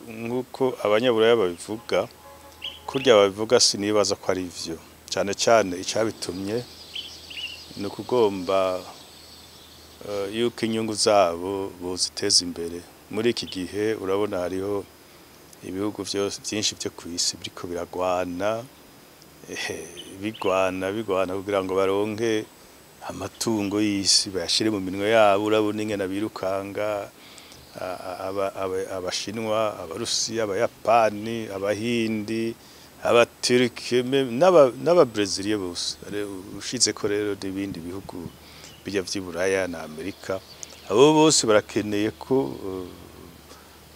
Nk'uko Abanyaburaya babivuga, kurya babivuga, sinibaza ko ari ivyo. Cane cane icabitumye ni ukugomba yuko inyungu zabo boziteza imbere. Muri iki gihe urabona hariho ibihugu vyose vyinshi vyo kw'isi biriko biragwana, bigwana bigwana kugira ngo baronke amatungo y'isi, bayashire mu minwe yabo. Urabona ingene birukanga Abashinwa, Abarusiya, Abayapani, Abahindi, Abaturike n'Ababreziliya bose. Ushizeko rero n'ibindi bihugu bijya vy'Iburaya na Amerika, abo bose barakeneye ko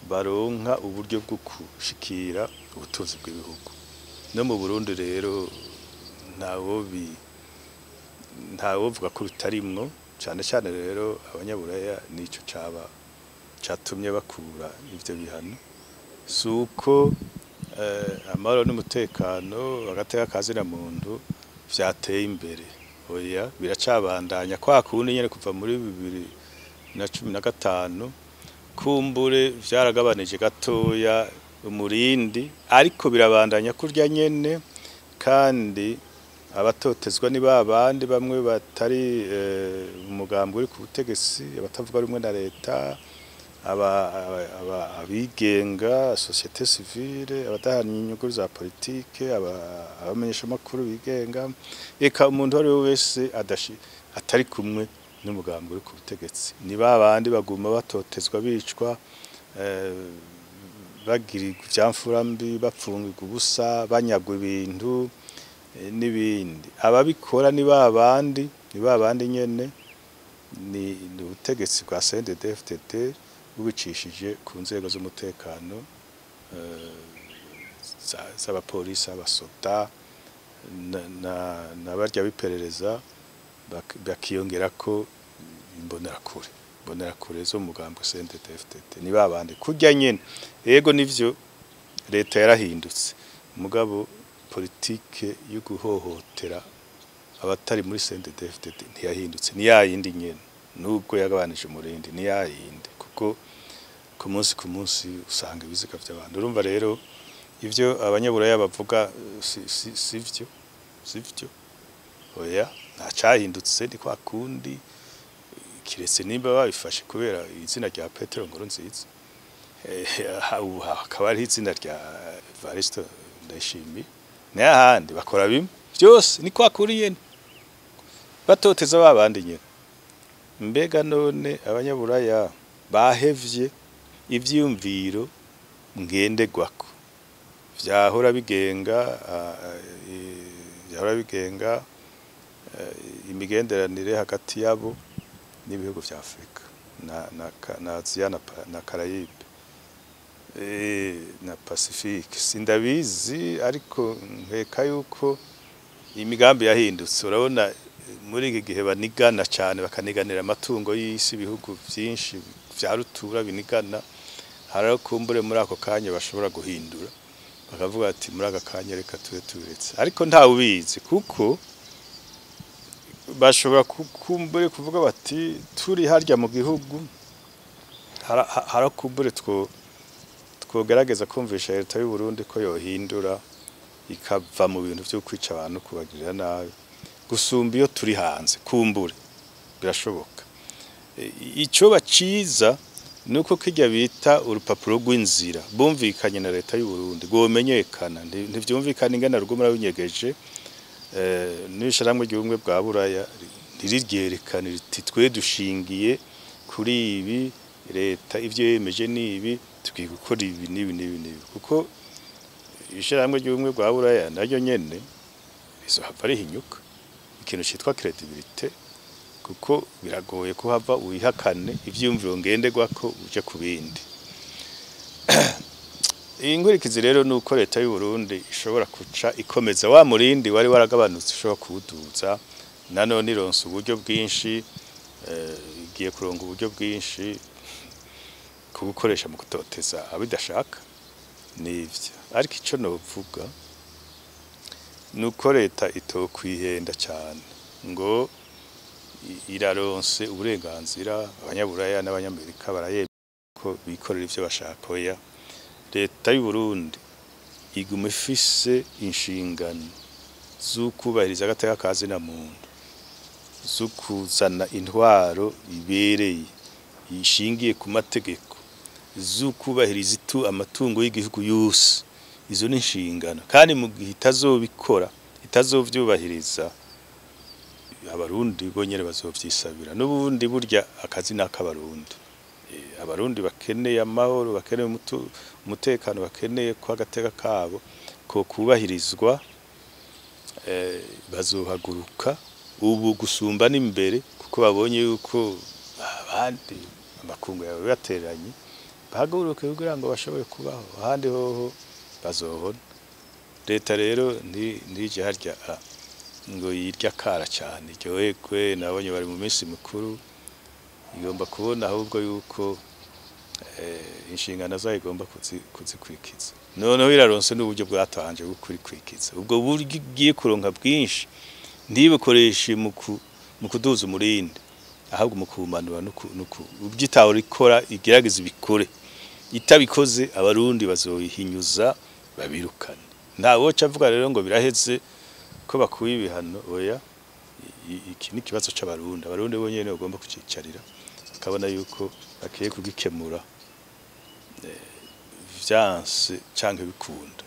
baronka uburyo bwo gushikira ubutunzi bw'ibihugu. No mu Burundi rero ntawovuga ko bitarimwo. Cane cane rero Abanyaburaya nico caba catumye bakura ivyo bihano. Si uko amahoro n'umutekano, agateka ka zina muntu vyateye imbere, oya, biracabandanya kwa kundi nyene kuva muri 2015. Kumbure vyaragabanije gatoya umurindi, ariko birabandanya kurya nyene. Kandi abatotezwa ni babandi bamwe batari umugambi uri ku butegetsi, abatavuga rumwe na leta, abigenga, société civile, abadaharanira inyungu za politike, abamenyeshamakuru bigenga, eka umuntu uwo ari we wese atari kumwe n'umugambi uri ku butegetsi. Ni babandi baguma batotezwa, bicwa, bagirirwa ivyamfura mbi, bapfungirwa ubusa, banyagwa ibintu n'ibindi. Ababikora ni babandi, ni babandi nyene, ni ubutegetsi bwa CNDD-FDD bubicishije ku nzego z'umutekano z'abapolisi, abasoda na barya biperereza, bakiyongerako imbonerakure zo mu mugambwe CNDD-FDD. Ni babandi kurya nyene. Ego nivyo, leta yarahindutse, mugabo politike yo guhohotera abatari muri CNDD-FDD ntiyahindutse, ni yayindi nyene. Nubwo yagabanije umurindi, ni yayindi, kuko ku munsi ku munsi usanga ibiziga vy'abantu. Urumva rero ivyo Abanyaburaya bavuga si, sivyo, oya, nta cahindutse, ni kwa kundi, kiretse nimba babifashe kubera izina rya Petero Nkurunziza. Ubu hakaba hariho izina rya Evariste Ndayishimiye, nayo ahandi bakora bimwe vyose, ni kwa kuri nyene, batoteza babandi nyene. Mbega none Abanyaburaya bahevye ivyiyumviro ngenderwako vyahora bigenga imigenderanire hagati yabo n'ibihugu vya Afrika na Aziya na Caraïbe na Pacifique? Sindabizi, ariko nkeka yuko imigambi yahindutse. Urabona muri iki gihe banigana cyane, bakaniganira amatungo y'isi, ibihugu byinshi vya rutura binigana. Hari kumbure muri ako kanya bashobora guhindura, bakavuga ati: "Muri aka kanya reka tube tubiretse." Ariko ntawe ubizi, kuko bashobora kumbure kuvuga bati: "Turi harya mu gihugu, harakumbure twogerageza kumvisha leta y'u Burundi ko yohindura ikava mu bintu vyo kwica abantu, kubagirira nabi, gusumba iyo turi hanze." Kumbure birashoboka. Ico baciza nuko kirya bita urupapuro rw'inzira bumvikanye na leta y'u Burundi rwomenyekana. Ntivyumvikana ingene ruguma runyegeje, n'ishirahamwe ry'Ubumwe bwa Buraya ntiriryerekane riti: "Twe dushingiye kuri ibi, leta ivyo yemeje ni ibi, tugiye gukora ibi n'ibi n'ibi n'ibi." Kuko ishirahamwe ry'Ubumwe bwa Buraya naryo nyene rizohava rihinyuka ikintu citwa crédibilité, kuko biragoye ko hava wihakane ivyiyumviro ngenderwako uje ku bindi. Iyi nkurikizi rero ni uko leta y'u Burundi ishobora kuca ikomeza wa murindi wari waragabanutse, ishobora kuwuduza. Nanone ironse uburyo bwinshi, igiye kuronka uburyo bwinshi kubukoresha mu gutoteza abidashaka nivyo. Ariko ico novuga nuko leta itokwihenda cyane ngo iraronse uburenganzira, Abanyaburaya n'Abanyamerika barayemera ko bikorera ivyo bashaka. Oya. Leta y'u Burundi iguma ifise inshingano z'ukubahiriza agateka ka zina muntu, z'ukuzana intwaro ibereye ishingiye ku mategeko, z'ukubahiriza amatungo y'igihugu yose. Izo ni inshingano, kandi mu gihe itazobikora, itazovyubahiriza, Abarundi bonyene bazovyisabira. N'ubundi burya akazi n'akabarundi. Abarundi bakeneye amahoro, bakeneye umutekano, bakeneye ko agateka kabo ko kubahirizwa, bazohaguruka ubu gusumba n'imbere, kuko babonye yuko abandi amakungu yawe bateranye, bahaguruke kugira ngo bashobore kubaho. Ahandi hoho bazobona. Leta rero ntije harya ngo yirya kara cyane iryoherwe. Nabonye bari mu minsi mikuru, igomba kubona ahubwo yuko inshingano zayo igomba kuzikurikiza. Noneho iraronse n'uburyo bwatanje bwo kurikurikiza. Ubwo buryo igiye kuronka bwinshi, ntibukoreshe mu kuduza umurindi, ahubwo mu kuwumanura. Ubyitaho ikora, igerageza ibikore. Itabikoze, Abarundi bazoyihinyuza babirukane. Nta woca avuga rero ngo biraheze ko bakuye ibihano, oya. Iki ni ikibazo c'Abarundi. Abarundi bonyene bagomba kucicarira, bakabona yuko bakwiye kugikemura, vyanse canke bikunda.